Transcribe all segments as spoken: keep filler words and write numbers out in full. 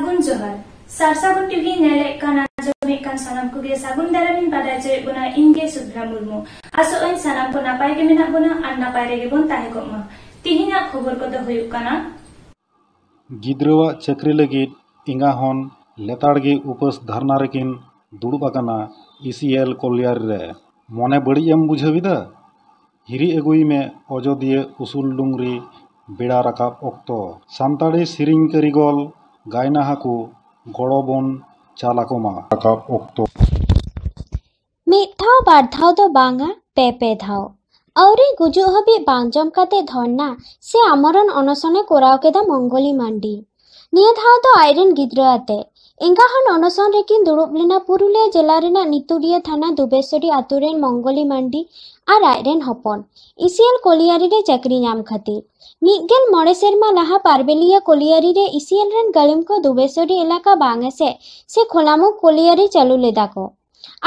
ᱥᱟᱹᱜᱩᱱ ᱡᱚᱦᱟᱨ᱾ ᱥᱟᱨᱥᱟᱜᱩᱱ ᱴᱤᱵᱷᱤ ᱧᱮᱞᱮᱫ ᱠᱟᱱ ᱟᱸᱡᱚᱢᱮᱫ ᱠᱟᱱ ᱥᱟᱱᱟᱢ ᱠᱚᱜᱮ ᱥᱟᱹᱜᱩᱱ ᱫᱟᱨᱟᱢᱤᱧ ᱵᱟᱰᱟᱭ ᱦᱚᱪᱚᱭᱮᱫ ᱵᱚᱱᱟ, ᱤᱧ ᱜᱮ ᱥᱩᱵᱷᱨᱟ ᱢᱩᱨᱢᱩ᱾ ᱟᱥᱚᱜ ᱟᱹᱧ ᱥᱟᱱᱟᱢ ᱠᱚ ᱱᱟᱯᱟᱭ ᱜᱮ ᱢᱮᱱᱟᱜ ᱵᱚᱱᱟ ᱟᱨ ᱱᱟᱯᱟᱭ ᱨᱮᱜᱮ ᱵᱚᱱ ᱛᱟᱦᱮᱸ ᱠᱚᱜ ᱢᱟ᱾ ᱛᱤᱦᱤᱧᱟᱜ ᱠᱷᱚᱵᱚᱨ ᱠᱚᱫᱚ ᱦᱩᱭᱩᱜ ᱠᱟᱱᱟ᱾ ᱜᱤᱫᱽᱨᱟᱹᱣᱟᱜ ᱪᱟᱹᱠᱨᱤ ᱞᱟᱹᱜᱤᱫ ᱮᱸᱜᱟ ᱦᱚᱱ ᱞᱮᱛᱟᱲ ᱜᱮ ᱩᱯᱟᱹᱥ ᱫᱷᱟᱨᱱᱟ ᱨᱮᱠᱤᱱ ᱫᱩᱲᱩᱵ ᱟᱠᱟᱱᱟ ᱤᱥᱤᱮᱞ ᱠᱚᱞᱤᱭᱟᱨᱤ ᱨᱮ᱾ ᱢᱚᱱᱮ ᱵᱟᱹᱲᱤᱡ ᱮᱢ ᱵᱩᱡᱷᱟᱹᱣ ᱮᱫᱟ? ᱦᱤᱨᱤ ᱟᱹᱜᱩᱭ ᱢᱮ ᱚᱡᱚᱫᱤᱭᱟᱹ ᱩᱥᱩᱞ ᱰᱩᱝᱨᱤ ᱵᱮᱲᱟ ᱨᱟᱠᱟᱵ ᱚᱠᱛᱚ᱾ ᱥᱟᱱᱛᱟᱲᱤ ᱥᱮᱨᱮᱧ ᱠᱟᱹᱨᱤᱜᱚᱞ ᱜᱟᱭᱱᱟᱦᱟ ᱠᱚ ᱜᱚᱲᱚ ᱵᱚᱱ ᱪᱟᱞ ᱟᱠᱚ ᱢᱟ᱾ ᱨᱟᱠᱟᱵ ᱚᱠᱛᱚ᱾ ᱢᱤᱫ ᱫᱷᱟᱣ ᱵᱟᱨ ᱫᱷᱟᱣ ᱫᱚ ᱵᱟᱝᱟ, ᱯᱮ ᱯᱮ ᱫᱷᱟᱣ᱾ ᱟᱹᱣᱨᱤ ᱜᱩᱡᱩᱜ ᱦᱟᱹᱵᱤᱡ ᱵᱟᱝ ᱡᱚᱢ ᱠᱟᱛᱮ ᱫᱷᱚᱨᱱᱟ ᱥᱮ ᱟᱢᱚᱨᱚᱱ ᱚᱱᱚᱥᱚᱱᱮ ᱠᱚᱨᱟᱣ ᱠᱮᱫᱟ ᱢᱚᱝᱜᱚᱞᱤ ᱢᱟᱱᱰᱤ᱾ ᱱᱤᱭᱟᱹ ᱫᱷᱟᱣ ᱫᱚ ᱟᱡᱨᱮᱱ ᱜᱤᱫᱽᱨᱟᱹ ᱟᱛᱮ᱾ ᱮᱸᱜᱟ ᱦᱚᱱ ᱚᱱᱚᱥᱚᱱ ᱨᱮᱠᱤᱱ ᱫᱩᱲᱩᱵ ᱞᱮᱱᱟ ᱯᱩᱨᱩᱞᱤᱭᱟᱹ ᱡᱮᱞᱟ ᱨᱮᱱᱟᱜ ᱱᱤᱛᱩᱰᱤᱭᱟᱹ ᱛᱷᱟᱱᱟ ᱫᱩᱵᱮᱥᱚᱨᱤ ᱟᱛᱳ ᱨᱮᱱ ᱢᱚᱝᱜᱚᱞᱤ ᱢᱟᱱᱰᱤ ᱟᱨ ᱟᱡᱨᱮᱱ ᱦᱚᱯᱚᱱ᱾ ᱤᱥᱤᱮᱞ ᱠᱚᱞᱤᱭᱟᱨᱤ ᱨᱮ ᱪᱟᱹᱠᱨᱤ ᱧᱟᱢ ᱠᱷᱟᱹᱛᱤᱨ᱾ ᱢᱤᱫ ᱜᱮᱞ ᱢᱚᱬᱮ ᱥᱮᱨᱢᱟ ᱞᱟᱦᱟ ᱯᱟᱨᱵᱮᱞᱤᱭᱟᱹ ᱠᱚᱞᱤᱭᱟᱨᱤ ᱨᱮ ᱤᱥᱤᱮᱞ ᱨᱮᱱ ᱜᱟᱹᱞᱤᱢ ᱠᱚ ᱫᱩᱵᱮᱥᱚᱨᱤ ᱮᱞᱟᱠᱟ ᱵᱟᱝ ᱮᱥᱮᱫ ᱥᱮ ᱠᱷᱚᱞᱟᱢᱩᱠᱷ ᱠᱚᱞᱤᱭᱟᱨᱤ ᱪᱟᱹᱞᱩ ᱞᱮᱫᱟ ᱠᱚ᱾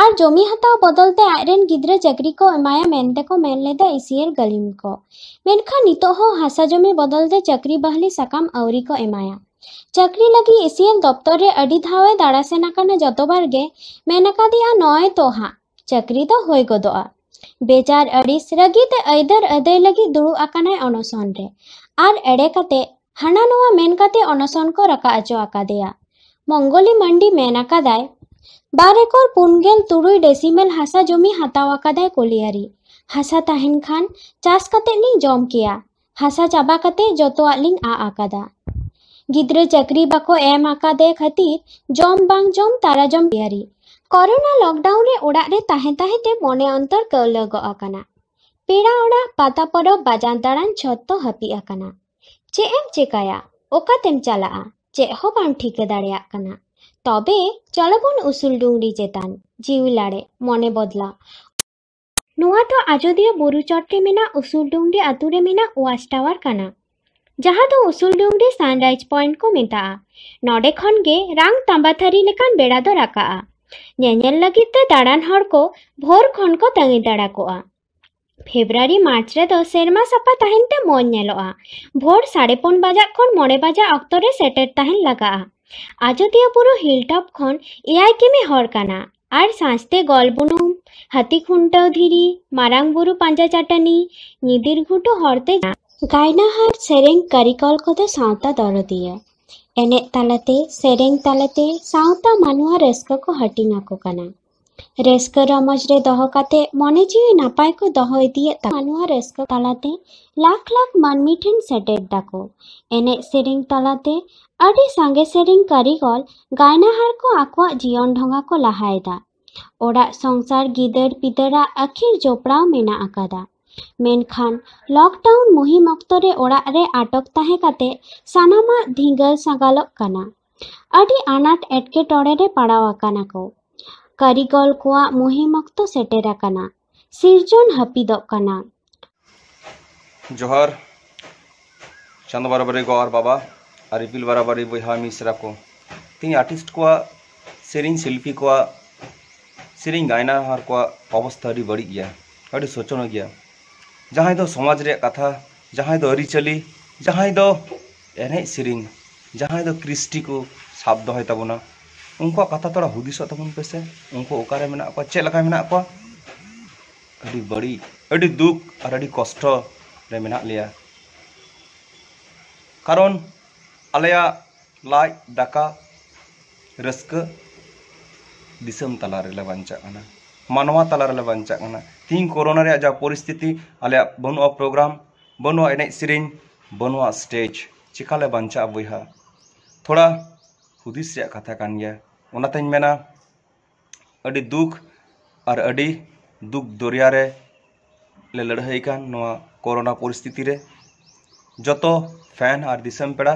ᱟᱨ ᱡᱚᱢᱤ ᱦᱟᱛᱟᱣ ᱵᱚᱫᱚᱞ ᱛᱮ ᱟᱡᱨᱮᱱ ᱜᱤᱫᱽᱨᱟᱹ ᱪᱟᱹᱠᱨᱤ ᱠᱚ ᱮᱢᱟᱭᱟ ᱢᱮᱱᱛᱮ ᱠᱚ ᱢᱮᱱ ᱞᱮᱫᱟ ᱤᱥᱤᱮᱞ ᱜᱟᱹᱞᱤᱢ ᱠᱚ᱾ ᱢᱮᱱᱠᱷᱟᱱ ᱱᱤᱛᱚᱜ ᱦᱚᱸ ᱦᱟᱥᱟ ᱡᱚᱢᱤ ᱵᱚᱫᱚᱞ ᱛᱮ ᱪᱟᱹᱠᱨᱤ ᱵᱟᱦᱞᱤ ᱥᱟᱠᱟᱢ ᱟᱹᱣᱨᱤ ᱠᱚ ᱮᱢᱟᱭᱟ᱾ ᱪᱟᱹᱠᱨᱤ ᱞᱟᱹᱜᱤᱫ ᱤᱥᱤᱮᱞ ᱫᱚᱯᱛᱚᱨ ᱨᱮ ᱟᱹᱰᱤ ᱫᱷᱟᱣ ᱮ ᱫᱟᱬᱟ ᱥᱮᱱ ᱟᱠᱟᱱᱟ ᱡᱚᱛᱚ ᱵᱟᱨ ᱜᱮ, ᱢᱮᱱ ᱟᱠᱟᱫᱮᱭᱟ ᱱᱚᱜᱼᱚᱭ ᱛᱚ ᱦᱟᱸᱜ ᱪᱟᱹᱠᱨᱤ ᱫᱚ ᱦᱩᱭ ᱜᱚᱫᱚᱜᱼᱟ᱾ ᱵᱮᱡᱟᱨ ᱟᱹᱲᱤᱥ ᱨᱟᱹᱜᱤ ᱛᱮ ᱟᱹᱭᱫᱟᱹᱨ ᱟᱹᱫᱟᱹᱭ ᱞᱟᱹᱜᱤᱫ ᱫᱩᱲᱩᱵ ᱟᱠᱟᱱᱟᱭ ᱚᱱᱚᱥᱚᱱ ᱨᱮ᱾ ᱟᱨ ᱮᱲᱮ ᱠᱟᱛᱮ ᱦᱟᱱᱟ ᱱᱚᱣᱟ ᱢᱮᱱ ᱠᱟᱛᱮ ᱚᱱᱚᱥᱚᱱ ᱠᱚ ᱨᱟᱠᱟᱵ ᱦᱚᱪᱚ ᱟᱠᱟᱫᱮᱭᱟ᱾ ᱢᱚᱝᱜᱚᱞᱤ ᱢᱟᱱᱰᱤ ᱢᱮᱱ ᱟᱠᱟᱫᱟᱭ, ᱵᱟᱨ ᱮᱠᱚᱨ ᱯᱩᱱ ᱜᱮᱞ ᱛᱩᱨᱩᱭ ᱰᱮᱥᱤᱢᱮᱞ ᱦᱟᱥᱟ ᱡᱚᱢᱤ ᱦᱟᱛᱟᱣ ᱟᱠᱟᱫᱟᱭ ᱠᱚᱞᱤᱭᱟᱨᱤ᱾ ᱦᱟᱥᱟ ᱛᱟᱦᱮᱱ ᱠᱷᱟᱱ ᱪᱟᱥ ᱠᱟᱛᱮ ᱞᱤᱧ ᱡᱚᱢ ᱠᱮᱭᱟ᱾ ᱦᱟᱥᱟ ᱪᱟᱵᱟ ᱠᱟᱛᱮ ᱡᱚᱛᱚᱣᱟᱜ ᱞᱤᱧ ᱟᱜ ᱟᱠᱟᱫᱟ᱾ ᱜᱤᱫᱽᱨᱟᱹ ᱪᱟᱹᱠᱨᱤ ᱵᱟᱠᱚ ᱮᱢ ᱟᱠᱟᱫᱮ ᱠᱷᱟᱹᱛᱤᱨ ᱡᱚᱢ ᱵᱟᱝ ᱡᱚᱢ ᱛᱟᱨᱟ ᱡᱚᱢ ᱠᱚᱞᱤᱭᱟᱨᱤ᱾ ᱠᱚᱨᱳᱱᱟ ᱞᱚᱠᱰᱟᱣᱩᱱ ᱨᱮ ᱚᱲᱟᱜ ᱨᱮ ᱛᱟᱦᱮᱸ ᱛᱟᱦᱮᱸ ᱛᱮ ᱢᱚᱱᱮ ᱚᱱᱛᱚᱨ ᱠᱟᱹᱣᱞᱟᱹ ᱜᱚᱜ ᱟᱠᱟᱱᱟ᱾ ᱯᱮᱲᱟ ᱚᱲᱟᱜ, ᱯᱟᱛᱟ ᱯᱚᱨᱚᱵᱽ, ᱵᱟᱡᱟᱨ ᱫᱟᱬᱟᱱ ᱡᱷᱚᱛᱚ ᱦᱟᱹᱯᱤᱫ ᱟᱠᱟᱱᱟ᱾ ᱪᱮᱫ ᱮᱢ ᱪᱮᱠᱟᱭᱟ? ᱚᱠᱟᱛᱮᱢ ᱪᱟᱞᱟᱜᱼᱟ? ᱪᱮᱫ ᱦᱚᱸ ᱵᱟᱢ ᱴᱷᱤᱠᱟᱹ ᱫᱟᱲᱮᱭᱟᱜ ᱠᱟᱱᱟ᱾ ᱛᱚᱵᱮ ᱪᱚᱞᱚ ᱵᱚᱱ ᱩᱥᱩᱞ ᱰᱩᱝᱨᱤ ᱪᱮᱛᱟᱱ᱾ ᱡᱤᱣᱤ ᱞᱟᱲᱮ, ᱢᱚᱱᱮ ᱵᱚᱫᱞᱟ᱾ ᱱᱚᱣᱟ ᱫᱚ ᱟᱡᱚᱫᱤᱭᱟᱹ ᱵᱩᱨᱩ ᱪᱚᱴ ᱨᱮ ᱢᱮᱱᱟᱜ ᱩᱥᱩᱞ ᱰᱩᱝᱨᱤ ᱟᱛᱳ ᱨᱮ ᱢᱮᱱᱟᱜ ᱣᱟᱪ ᱴᱟᱣᱟᱨ ᱠᱟᱱᱟ, ᱡᱟᱦᱟᱸ ᱫᱚ ᱩᱥᱩᱞ ᱰᱩᱝᱨᱤ ᱥᱟᱱᱨᱟᱭᱤᱡᱽ ᱯᱚᱭᱮᱱᱴ ᱠᱚ ᱢᱮᱛᱟᱜᱼᱟ᱾ ᱱᱚᱰᱮ ᱠᱷᱚᱱ ᱜᱮ ᱨᱟᱝ ᱛᱟᱢᱵᱟᱛᱷᱟᱹᱨᱤ ᱞᱮᱠᱟᱱ ᱵᱮᱲᱟ ᱫᱚ ᱨᱟᱠᱟᱵᱼᱟ᱾ ᱧᱮᱧᱮᱞ ᱞᱟᱹᱜᱤᱫ ᱛᱮ ᱫᱟᱬᱟᱱ ᱦᱚᱲ ᱠᱚ ᱵᱷᱳᱨ ᱠᱷᱚᱱ ᱠᱚ ᱛᱟᱺᱜᱤ ᱛᱟᱲᱟ ᱠᱚᱜᱼᱟ᱾ ᱯᱷᱮᱵᱨᱩᱣᱟᱨᱤ ᱢᱟᱨᱪ ᱨᱮᱫᱚ ᱥᱮᱨᱢᱟ ᱥᱟᱯᱷᱟ ᱛᱟᱦᱮᱱ ᱛᱮ ᱢᱚᱡᱽ ᱧᱮᱞᱚᱜᱼᱟ᱾ ᱵᱷᱳᱨ ᱥᱟᱲᱮ ᱯᱩᱱ ᱵᱟᱡᱟᱜ ᱠᱷᱚᱱ ᱢᱚᱬᱮ ᱵᱟᱡᱟᱜ ᱚᱠᱛᱚ ᱨᱮ ᱥᱮᱴᱮᱨ ᱛᱟᱦᱮᱱ ᱞᱟᱜᱟᱜᱼᱟ᱾ ᱟᱡᱚᱫᱤᱭᱟᱹ ᱵᱩᱨᱩ ᱦᱤᱞᱴᱚᱯ ᱠᱷᱚᱱ ᱮᱭᱟᱭ ᱠᱤᱢᱤ ᱦᱚᱨ ᱠᱟᱱᱟ ᱟᱨ ᱥᱟᱸᱥᱛᱮ ᱜᱚᱞ ᱵᱩᱱᱩᱢ, ᱦᱟᱹᱛᱤ ᱠᱷᱩᱱᱴᱟᱹᱣ ᱫᱷᱤᱨᱤ, ᱢᱟᱨᱟᱝ ᱵᱩᱨᱩ ᱯᱟᱸᱡᱟ ᱪᱟᱹᱴᱟᱹᱱᱤ, ᱧᱤᱫᱤᱨ ᱜᱷᱩᱴᱩ ᱦᱚᱨᱛᱮ ᱜᱟᱭᱱᱟᱦᱟᱨ ᱥᱮᱨᱮᱧ ᱠᱟᱹᱨᱤᱜᱚᱞ ᱠᱚᱫᱚ ᱥᱟᱶᱛᱟ ᱫᱚᱨᱚᱫᱤᱭᱟᱹ᱾ ᱮᱱᱮᱡ ᱛᱟᱞᱟᱛᱮ, ᱥᱮᱨᱮᱧ ᱛᱟᱞᱟᱛᱮ ᱥᱟᱶᱛᱟ ᱢᱟᱱᱣᱟ ᱨᱟᱹᱥᱠᱟᱹ ᱠᱚ ᱦᱟᱹᱴᱤᱧ ᱟᱠᱚ ᱠᱟᱱᱟ᱾ ᱨᱟᱹᱥᱠᱟᱹ ᱨᱚᱢᱚᱡᱽ ᱨᱮ ᱫᱚᱦᱚ ᱠᱟᱛᱮ ᱢᱚᱱᱮ ᱡᱤᱣᱤ ᱱᱟᱯᱟᱭ ᱠᱚ ᱫᱚᱦᱚ ᱤᱫᱤᱭᱮᱫ ᱛᱟᱠᱚᱣᱟ᱾ ᱢᱟᱱᱣᱟ ᱨᱟᱹᱥᱠᱟᱹ ᱛᱟᱞᱟᱛᱮ ᱞᱟᱠᱷ ᱞᱟᱠᱷ ᱢᱟᱹᱱᱢᱤ ᱴᱷᱮᱱ ᱥᱮᱴᱮᱨ ᱫᱟᱠᱚ᱾ ᱮᱱᱮᱡ ᱥᱮᱨᱮᱧ ᱛᱟᱞᱟᱛᱮ ᱟᱹᱰᱤ ᱥᱟᱸᱜᱮ ᱥᱮᱨᱮᱧ ᱠᱟᱹᱨᱤᱜᱚᱞ ᱜᱟᱭᱱᱟᱦᱟᱨ ᱠᱚ ᱟᱠᱚᱣᱟᱜ ᱡᱤᱭᱚᱱ ᱰᱷᱚᱸᱜᱟ ᱠᱚ ᱞᱟᱦᱟᱭᱮᱫᱟ᱾ ᱚᱲᱟᱜ ᱥᱚᱝᱥᱟᱨ ᱜᱤᱫᱟᱹᱨ ᱯᱤᱫᱟᱹᱨᱟᱜ ᱟᱹᱠᱷᱤᱨ ᱡᱚᱯᱲᱟᱣ ᱢᱮᱱᱟᱜ ᱟᱠᱟᱫᱟ᱾ ᱢᱮᱱᱠᱷᱟᱱ ᱞᱚᱠᱰᱟᱣᱩᱱ ᱢᱩᱦᱤᱢ ᱚᱠᱛᱚ ᱨᱮ ᱚᱲᱟᱜ ᱨᱮ ᱟᱴᱚᱠ ᱛᱟᱦᱮᱸ ᱠᱟᱛᱮ ᱥᱟᱱᱟᱢᱟᱜ ᱫᱷᱤᱸᱜᱟᱹᱞ ᱥᱟᱸᱜᱟᱞᱚᱜ ᱠᱟᱱᱟ᱾ ᱟᱹᱰᱤ ᱟᱱᱟᱴ ᱮᱴᱠᱮᱴᱚᱬᱮ ᱨᱮ ᱯᱟᱲᱟᱣ ᱟᱠᱟᱱᱟ ᱠᱚ᱾ ᱠᱟᱹᱨᱤᱜᱚᱞ ᱠᱚᱣᱟᱜ ᱢᱩᱦᱤᱢ ᱚᱠᱛᱚ ᱥᱮᱴᱮᱨ ᱟᱠᱟᱱᱟ᱾ ᱥᱤᱨᱡᱚᱱ ᱦᱟᱹᱯᱤᱫᱚᱜ ᱠᱟᱱᱟ᱾ ᱡᱚᱦᱟᱨ᱾ ᱪᱟᱸᱫᱚ ᱵᱟᱨᱟᱵᱟᱨᱤ ᱜᱚ ᱟᱨ ᱵᱟᱵᱟ ᱟᱨ ᱤᱯᱤᱞ ᱵᱟᱨᱟᱵᱟᱨᱤ ᱵᱚᱭᱦᱟ ᱢᱤᱥᱨᱟ ᱠᱚ, ᱛᱮᱦᱮᱧ ᱟᱨᱴᱤᱥᱴ ᱠᱚᱣᱟᱜ, ᱥᱮᱨᱮᱧ ᱥᱤᱞᱯᱤ ᱠᱚᱣᱟᱜ, ᱥᱮᱨᱮᱧ ᱜᱟᱭᱱᱟᱦᱟᱨ ᱠᱚᱣᱟᱜ ᱚᱵᱚᱥᱛᱷᱟ ᱟᱹᱰᱤ ᱵᱟᱹᱲᱤᱡ ᱜᱮᱭᱟ, ᱟᱹᱰᱤ ᱥᱳᱪᱚᱱᱚ ᱜᱮᱭᱟ᱾ ᱡᱟᱦᱟᱸᱭ ᱫᱚ ᱥᱚᱢᱟᱡᱽ ᱨᱮᱭᱟᱜ ᱠᱟᱛᱷᱟ, ᱡᱟᱦᱟᱸᱭ ᱫᱚ ᱟᱹᱨᱤᱪᱟᱹᱞᱤ, ᱡᱟᱦᱟᱸᱭ ᱫᱚ ᱮᱱᱮᱡ ᱥᱮᱨᱮᱧ, ᱡᱟᱦᱟᱸᱭ ᱫᱚ ᱠᱨᱤᱥᱴᱤ ᱠᱚ ᱥᱟᱵ ᱫᱚᱦᱚᱭ ᱛᱟᱵᱚᱱᱟ, ᱩᱱᱠᱩᱣᱟᱜ ᱠᱟᱛᱷᱟ ᱛᱷᱚᱲᱟ ᱦᱩᱫᱤᱥᱚᱜ ᱛᱟᱵᱚᱱ ᱯᱮᱥᱮ᱾ ᱩᱱᱠᱩ ᱚᱠᱟᱨᱮ ᱢᱮᱱᱟᱜ ᱠᱚᱣᱟ, ᱪᱮᱫ ᱞᱮᱠᱟ ᱢᱮᱱᱟᱜ ᱠᱚᱣᱟ? ᱟᱹᱰᱤ ᱵᱟᱹᱲᱤᱡ, ᱟᱹᱰᱤ ᱫᱩᱠ ᱟᱨ ᱟᱹᱰᱤ ᱠᱚᱥᱴᱚ ᱨᱮ ᱢᱮᱱᱟᱜ ᱞᱮᱭᱟ᱾ ᱠᱟᱨᱚᱱ ᱟᱞᱮᱭᱟᱜ ᱞᱟᱡ ᱫᱟᱠᱟ ᱨᱟᱹᱥᱠᱟᱹ ᱫᱤᱥᱚᱢ ᱛᱟᱞᱟ ᱨᱮᱞᱮ ᱵᱟᱧᱪᱟᱜ ᱠᱟᱱᱟ, ᱢᱟᱱᱣᱟ ᱛᱟᱞᱟ ᱨᱮᱞᱮ ᱵᱟᱧᱪᱟᱜ ᱠᱟᱱᱟ᱾ ᱛᱤᱦᱤᱧ ᱠᱳᱨᱳᱱᱟ ᱨᱮᱭᱟᱜ ᱡᱟ ᱯᱚᱨᱤᱥᱛᱷᱤᱛᱤ, ᱟᱞᱮᱭᱟᱜ ᱵᱟᱹᱱᱩᱜᱼᱟ ᱯᱨᱳᱜᱨᱟᱢ, ᱵᱟᱹᱱᱩᱜᱼᱟ ᱮᱱᱮᱡ ᱥᱮᱨᱮᱧ, ᱵᱟᱹᱱᱩᱜᱼᱟ ᱥᱴᱮᱡᱽ, ᱪᱮᱠᱟᱞᱮ ᱵᱟᱧᱪᱟᱜᱼᱟ ᱵᱚᱭᱦᱟ? ᱛᱷᱚᱲᱟ ᱦᱩᱫᱤᱥ ᱨᱮᱭᱟᱜ ᱠᱟᱛᱷᱟ ᱠᱟᱱ ᱜᱮᱭᱟ᱾ ᱚᱱᱟᱛᱮᱧ ᱢᱮᱱᱟ, ᱟᱹᱰᱤ ᱫᱩᱠ ᱟᱨ ᱟᱹᱰᱤ ᱫᱩᱠ ᱫᱚᱨᱭᱟ ᱨᱮ ᱞᱮ ᱞᱟᱹᱲᱦᱟᱹᱭ ᱠᱟᱱ ᱱᱚᱣᱟ ᱠᱳᱨᱳᱱᱟ ᱯᱚᱨᱤᱥᱛᱷᱤᱛᱤ ᱨᱮ᱾ ᱡᱚᱛᱚ ᱯᱷᱮᱱ ᱟᱨ ᱫᱤᱥᱚᱢ ᱯᱮᱲᱟ,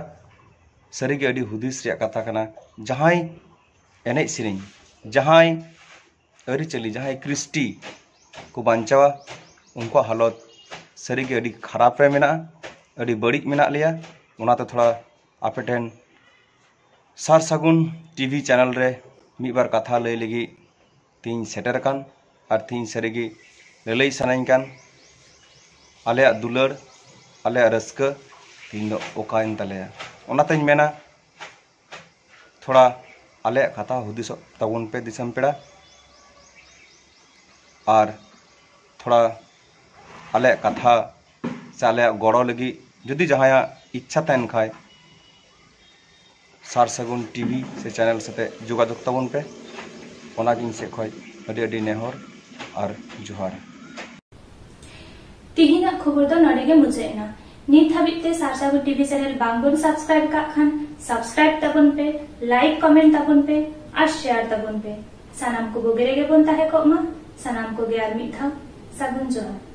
ᱥᱟᱹᱨᱤᱜᱮ ᱟᱹᱰᱤ ᱦᱩᱫᱤᱥ ᱨᱮᱭᱟᱜ ᱠᱟᱛᱷᱟ ᱠᱟᱱᱟ᱾ ᱡᱟᱦᱟᱸᱭ ᱮᱱᱮᱡ ᱥᱮᱨᱮᱧ, ᱡᱟᱦᱟᱸᱭ ᱟᱹᱨᱤᱪᱟᱹᱞᱤ, ᱡᱟᱦᱟᱸᱭ ᱠᱨᱤᱥᱴᱤ ᱠᱚ ᱵᱟᱧᱪᱟᱣᱟ, ᱩᱱᱠᱩᱣᱟᱜ ᱦᱟᱞᱚᱛ ᱥᱟᱹᱨᱤᱜᱮ ᱟᱹᱰᱤ ᱠᱷᱟᱨᱟᱯ ᱨᱮ ᱢᱮᱱᱟᱜᱼᱟ, ᱟᱹᱰᱤ ᱵᱟᱹᱲᱤᱡ ᱢᱮᱱᱟᱜ ᱞᱮᱭᱟ᱾ ᱚᱱᱟᱛᱮ ᱛᱷᱚᱲᱟ ᱟᱯᱮ ᱴᱷᱮᱱ ᱥᱟᱨ ᱥᱟᱹᱜᱩᱱ ᱴᱤᱵᱷᱤ ᱪᱮᱱᱮᱞ ᱨᱮ ᱢᱤᱫ ᱵᱟᱨ ᱠᱟᱛᱷᱟ ᱞᱟᱹᱭ ᱞᱟᱹᱜᱤᱫ ᱛᱤᱧ ᱥᱮᱴᱮᱨ ᱟᱠᱟᱱ ᱟᱨ ᱛᱤᱧ ᱥᱟᱹᱨᱤᱜᱮ ᱞᱟᱹᱞᱟᱹᱭ ᱥᱟᱱᱟᱧ ᱠᱟᱱ᱾ ᱟᱞᱮᱭᱟᱜ ᱫᱩᱞᱟᱹᱲ, ᱟᱞᱮᱭᱟᱜ ᱨᱟᱹᱥᱠᱟᱹ ᱛᱤᱧ ᱫᱚ ᱚᱠᱟᱭᱮᱱ ᱛᱟᱞᱮᱭᱟ? ᱚᱱᱟᱛᱮᱧ ᱢᱮᱱᱟ, ᱛᱷᱚᱲᱟ ᱟᱞᱮᱭᱟᱜ ᱠᱟᱛᱷᱟ ᱦᱩᱫᱤᱥᱚᱜ ᱛᱟᱵᱚᱱ ᱯᱮ ᱫᱤᱥᱚᱢ ᱯᱮᱲᱟ᱾ ᱟᱨ ᱛᱷᱚᱲᱟ ᱟᱞᱮᱭᱟᱜ ᱠᱟᱛᱷᱟ ᱥᱮ ᱟᱞᱮᱭᱟᱜ ᱜᱚᱲᱚ ᱞᱟᱹᱜᱤᱫ ᱡᱩᱫᱤ ᱡᱟᱦᱟᱸᱭᱟᱜ ᱤᱪᱪᱷᱟ ᱛᱟᱦᱮᱱ ᱠᱷᱟᱡ, ᱥᱟᱨ ᱥᱟᱹᱜᱩᱱ ᱴᱤᱵᱷᱤ ᱥᱮ ᱪᱮᱱᱮᱞ ᱥᱟᱛᱮ ᱡᱳᱜᱟᱡᱳᱜᱽ ᱛᱟᱵᱚᱱ ᱯᱮ᱾ ᱚᱱᱟ ᱜᱮ ᱤᱧ ᱥᱮᱫ ᱠᱷᱚᱡ ᱟᱹᱰᱤ ᱟᱹᱰᱤ ᱱᱮᱦᱚᱨ ᱟᱨ ᱡᱚᱦᱟᱨ᱾ ᱛᱤᱦᱤᱧᱟᱜ ᱠᱷᱚᱵᱚᱨ ᱫᱚ ᱱᱚᱰᱮ ᱜᱮ ᱢᱩᱪᱟᱹᱫ ᱮᱱᱟ᱾ ᱱᱤᱛ ᱦᱟᱹᱵᱤᱡ ᱛᱮ ᱥᱟᱨ ᱥᱟᱹᱜᱩᱱ ᱴᱤᱵᱷᱤ ᱪᱮᱱᱮᱞ ᱵᱟᱝ ᱵᱚᱱ ᱥᱟᱵᱥᱠᱨᱟᱭᱤᱵ ᱠᱟᱜ ᱠᱷᱟᱱ, ᱥᱟᱵᱥᱠᱨᱟᱭᱤᱵ ᱛᱟᱵᱚᱱ ᱯᱮ, ᱞᱟᱭᱤᱠ ᱠᱚᱢᱮᱱᱴ ᱛᱟᱵᱚᱱ ᱯᱮ ᱟᱨ ᱥᱮᱭᱟᱨ ᱛᱟᱵᱚᱱ ᱯᱮ᱾ ᱥᱟᱱᱟᱢ ᱠᱚ ᱵᱩᱜᱤ ᱨᱮᱜᱮ ᱵᱚᱱ ᱛᱟᱦᱮᱸ ᱠᱚᱜ ᱢᱟ᱾ ᱥᱟᱱᱟᱢ ᱠᱚᱜᱮ ᱟᱨ ᱢᱤᱫ ᱫᱷᱟᱣ ᱥᱟᱹᱜᱩᱱ ᱡᱚᱦᱟᱨ᱾